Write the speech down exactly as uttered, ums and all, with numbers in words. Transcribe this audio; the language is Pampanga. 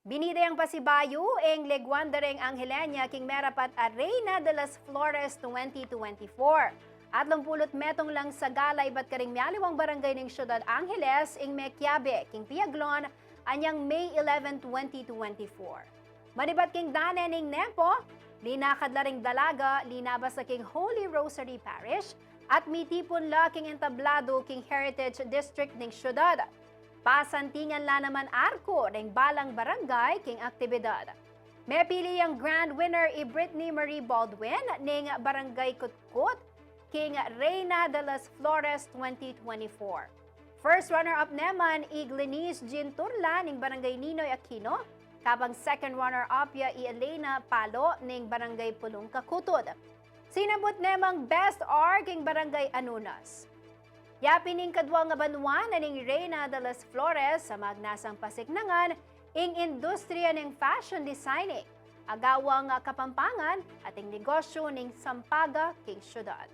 Binida yang pasibayu ing leguan da reng Angelena king merapat a Reina de las Flores twenty twenty-four. Atlung pulu't metung lang sagala ibat karing mialiwang barangay ning Syudad Angeles ing mekiabe king piaglon anyang May eleven, twenty twenty-four. Manibat king dane ning NEPO, linakad la ring dalaga, linabas la king Holy Rosary Parish, at mitipun la king entablado king Heritage District ning syudad. Pasantingan la naman arko ring balang barangay king aktibidad. Mepili yang grand winner i Brittany Marie Baldwin ning Barangay Kutkut king Reina de las Flores twenty twenty-four. First runner-up naman i Glenice Jean Turla ning Barangay Ninoy Aquino, kabang second runner-up ya i Elena Palo ning Barangay Pulong Kakutud. Sinabut namang best R king Barangay Anunas. Yapin ning kadwang banwa na ning Reina de las Flores a magnasang pasiknangan ing industriya ning fashion designing, agawang Kapampangan at ing negosyo ning Sampaga king syudad.